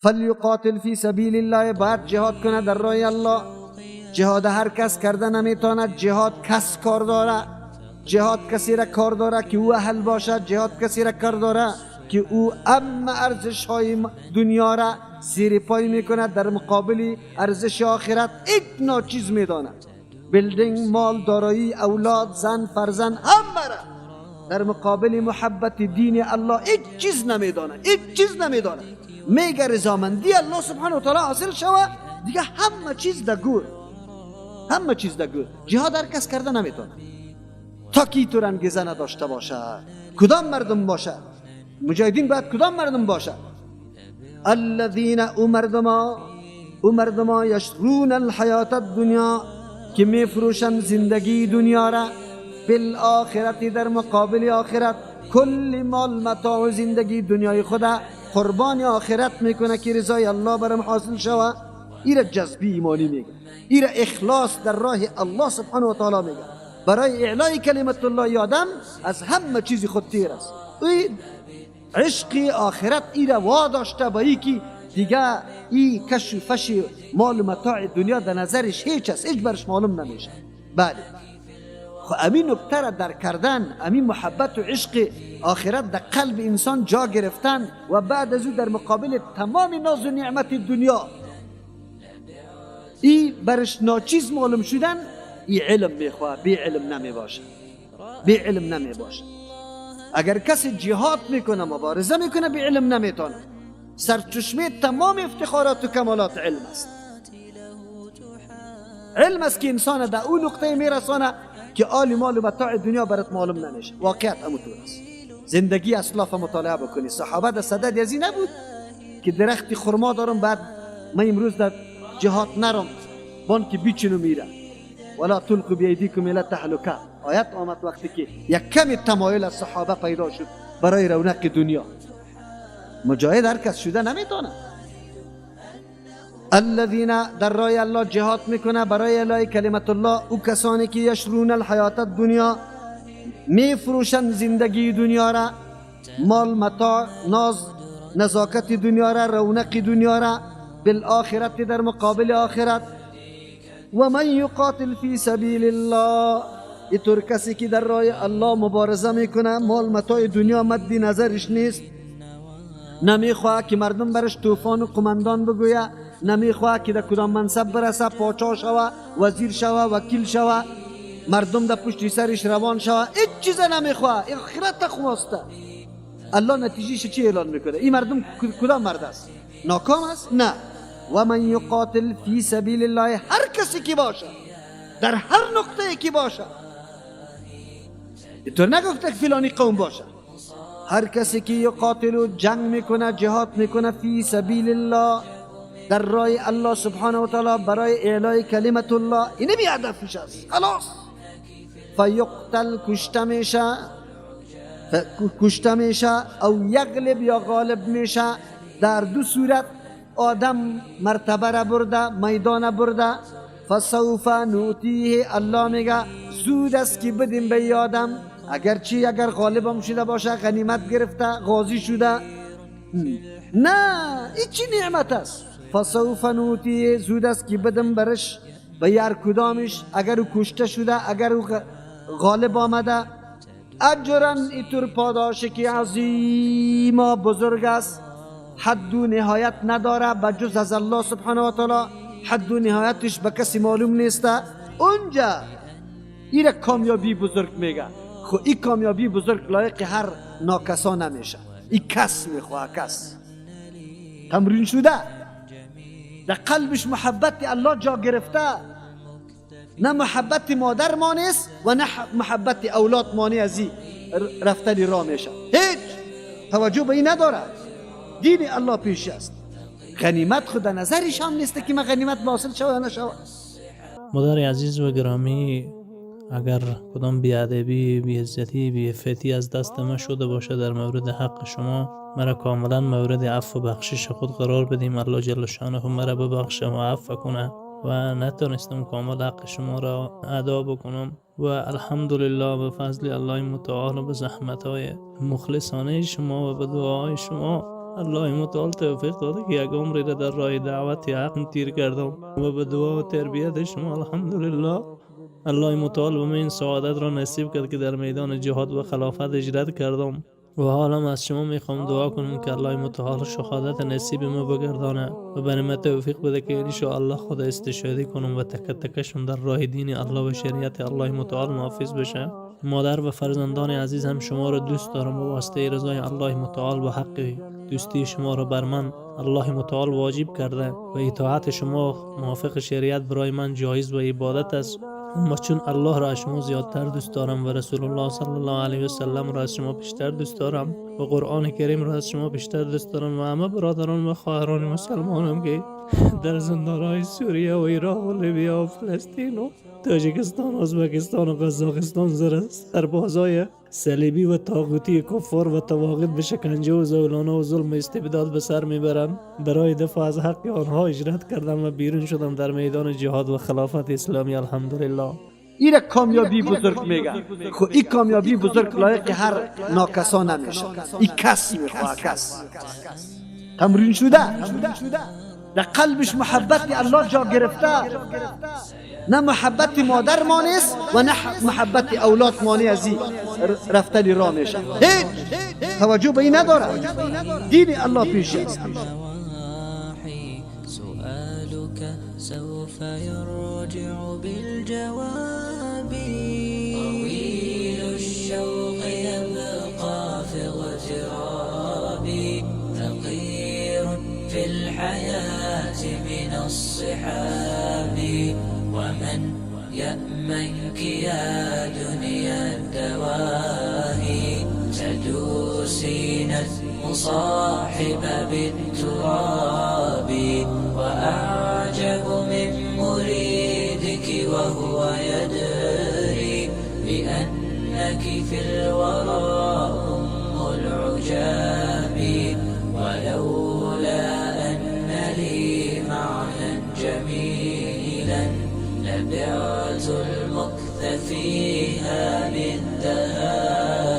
فلیقاتل فی سبیل الله، باید جهاد کنه در راه الله. جهاد هر کس کرده نمیتواند. جهاد کس کار داره، جهاد کسی را کار داره که او اهل باشد، جهاد کسی را کار داره که او اما ارزش های دنیا را زیر پای میکند، در مقابل ارزش آخرت یک ناچیز میداند. building، مال، دارایی، اولاد، زن، فرزند، همه را در مقابل محبت دین الله هیچ چیز نمیدانه، هیچ چیز نمیدانه. میگه رضامندی الله سبحانه و تعالی حاصل شوه، دیگه همه چیز در گور، همه چیز در گور. جهاد هر کس کرده نمیتونه تا کی تو انگیزه نداشته باشه. کدام مردم باشه مجاهدین؟ باید کدام مردم باشه؟ الذین، او مردما، او مردما، یشرون الحیات الدنیا، که میفروشن زندگی دنیا را، بالآخرت، در مقابل آخرت. کل مال، متاع زندگی دنیای خدا قربان آخرت میکنه که رضای الله برم حاصل شوه. ایره جذبی ایمانی میگه، ایره اخلاص در راه الله سبحانه و تعالی میگه. برای اعلای کلمت الله آدم از همه چیز خود تیر است. ای عشق آخرت ایره واداشته به ای که دیگه ای کش و فش مال و متاع دنیا در نظرش هیچ است، هیچ برش معلوم نمیشه. بله، خب امین نکته را در کردن، امین محبت و عشق آخرت در قلب انسان جا گرفتن و بعد از او در مقابل تمام ناز و نعمت دنیا ای برش ناچیز معلوم شدن، ای علم میخواه. بی علم نمی باشه، بی علم نمی باشه. اگر کسی جهاد میکنه، مبارزه میکنه، بی علم نمیتونه. سرچشمه تمام افتخارات و کمالات علم است. علم است که انسان در اون نقطه میرسانه که آل مال و متاع دنیا برات معلوم نمیشه. واقعیت اموطور است. زندگی اسلاف مطالعه بکنی، صحابه در صدد ازی نبود که درخت خرما دارم، بعد من امروز در جهاد نرم، بان که بیچنو میره. ولا تلقوا بایدیکم الی التهلکه، آیت آمد وقتی که یک کمی تمایل از صحابه پیدا شد برای رونق دنیا. مجاهد هر کس شده نمیتونه. الذین، در راه الله جهاد میکنه برای اعلای کلمت الله، او کسانی که یشرون الحیات الدنیا، میفروشن زندگی دنیا را، مال، متاع، ناز نزاکت دنیا را، رونق دنیا را، بالآخرت، در مقابل آخرت. و من یقاتل فی سبیل الله، اینطور کسی که در راه الله مبارزه میکنه، مال متاع دنیا مد نظرش نیست، نمیخواه که مردم برش طوفان و قمندان بگویه، نمیخواه که در کدام منصب برسه، پاچا شوه، وزیر شوه، وکیل شوه، مردم در پشت سرش روان شوه، هیچ چیز نمیخواه، آخرت خواسته. الله نتیجهش چی اعلان میکنه؟ این مردم کدام مرد است؟ ناکام است؟ نه. و من یقاتل فی سبیل الله، هر کسی که باشه، در هر نقطه که باشه، اینطور نگفته که فلانی قوم باشه، هر کسی که یقاتل، جنگ میکنه، جهاد میکنه، فی سبیل الله، در راه الله سبحانه و تعالی، برای اعلای کلمت الله، اینه بی هدفش است، خلاص. فیقتل، کشته میشه، کشته میشه، او یغلب، یا غالب میشه. در دو صورت آدم مرتبه را برده، میدان برده. فسوف نوتیه، الله میگه زود است که بدیم به آدم، اگرچه اگر غالبم شده باشه، غنیمت گرفته، غازی شده، نه، این چی نعمت است؟ فسوف نوتیه، زود است که بدم برش، به هر کدامش، اگر او کشته شده، اگر او غالب آمده، اجرا، ایتور پاداش که عظیم، بزرگ است، حد و نهایت نداره بجز از الله سبحانه و تعالی. حد و نهایتش به کسی معلوم نیست. اونجا ایره کامیابی بزرگ میگه. خو این کامیابی بزرگ لایق هر ناکسا نمیشه. این کس میخواه، کس تمرین شده، در قلبش محبت الله جا گرفته، نه محبت مادر مانع است و نه محبت اولاد مانع از رفتن راه میشه. هیچ توجه به این نداره، دین الله پیش است. غنیمت خود نظرش هم نیست که من غنیمت حاصل شود یا نشود. مادر عزیز و گرامی، اگر کدام بیادبی، بیعزتی، بیعفتی از دست ما شده باشه در مورد حق شما، مرا کاملا مورد عفو و بخشش خود قرار بدیم. الله جل شانه مرا ببخشه و عفو کنه و نتونستم کامل حق شما را ادا بکنم. و الحمدلله به فضل الله متعال و به زحمت های مخلصانه شما و به دعای شما الله متعال توفیق داده که یک عمری را در راه دعوت حق تیر کردم و به دعا و تربیت شما الحمدلله الله متعال به من این سعادت را نصیب کرد که در میدان جهاد و خلافت هجرت کردم. و حالا از شما میخوام دعا کنم که الله متعال شهادت نصیب ما بگردانه و برای ما توفیق بده که انشاءالله خود استشهادی کنم و تکه تکشون در راه دین الله و شریعت الله متعال نافذ بشه. مادر و فرزندان عزیز هم شما را دوست دارم و واسطه رضای الله متعال و حق دوستی شما را بر من الله متعال واجب کرده و اطاعت شما موافق شریعت برای من جایز و عبادت است. اما چون الله را از شما زیادتر دوست دارم و رسول الله صلی الله علیه و سلم را از شما بیشتر دوست دارم و قرآن کریم را از شما بیشتر دوست دارم و همه برادران و خواهران مسلمانم که در زندانهای سوریه و عراق و لیبیا و فلسطین و تاجیکستان و ازبکستان و قزاقستان زیر سربازای صلیبی و طاغوتی کفار و طواغیت به شکنجه و زولانه و ظلم و استبداد به سر میبرند، برای دفاع از حق آنها هجرت کردم و بیرون شدم در میدان جهاد و خلافت اسلامی الحمدلله. ایره کامیابی بزرگ میگه. خو این کامیابی بزرگ لایق هر ناکسا نمیشه. این کس میخواه، کس تمرین شده، در قلبش محبت الله جا گرفته، نه محبت مادر مانع است و نه محبت اولاد مانع از این رفتن راه میشه. هیچ توجه به این نداره، دین الله پیش است. النواحي سؤالك سوف يرجع بالجواب. طويل الشوق يبقى في اغترابي، فقير في الحياة من الصحاب، ومن يأمنك يا دنيا الدواهي؟ تدوسين المصاحب بالتراب، وأعجب من مريدك وهو يدري بأنك في الورى أم العجاب. ولولا أن لي معنى جميلا لبعت المكث فيها بالذهاب.